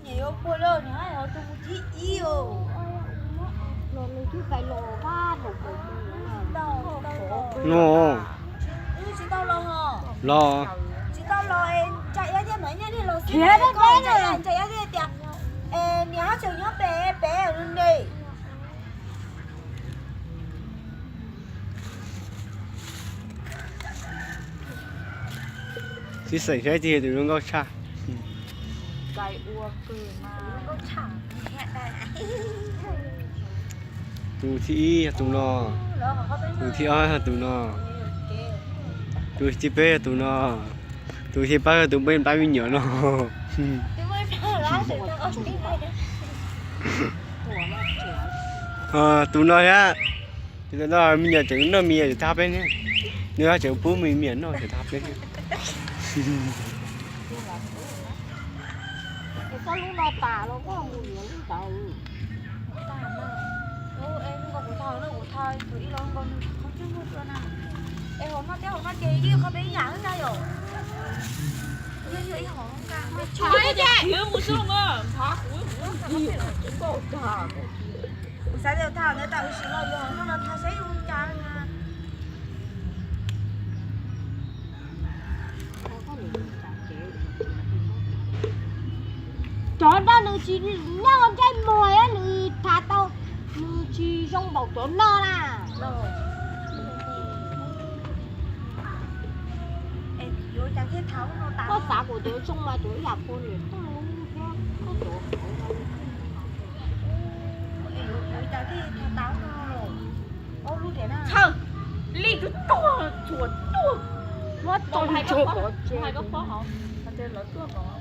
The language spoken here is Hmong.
Niam yuav puag lawm, niam hais tus mus thib ib os. Los nws twb pais los pab rau pem no. Tsis tau los ho. Los. Tsis tau los es Ntsa Iab thiaj mam nyob niag los xwb. Ntsa Iab thiaj tias, niam haj tseem nyob pem pem ne. Sib xeem saib tig tus zoo nkauj tshaj. Tus thib ib yog tus no. Tus thib ob yog tus no. Tus thib peb yog tus no. Tus thib plaub yog tus npaj me nyuam no. Tus no thiab. Tus no me nyuam tseem noj me nyuam tag peb ne. Nws tseem pub me nyuam noj tag peb ne. Es koj lub no tas los koj mus yuav lub ntawd. Kuv xav tias tham ntawd tas huv si los yog no los tham saib yus cas na. Cov no nws tsis nyob ntsej muag, nws tham tau, nws tsis zoo npaum cov no na. Koj xav kuv cov zoo mas cov yam puag niam toj lub thiab koj cov Txhawj, lij tuag tuag, txhuam tuag. Muab tau hais koj pov, hais koj pov hauv, hais tias lawv tuaj pov.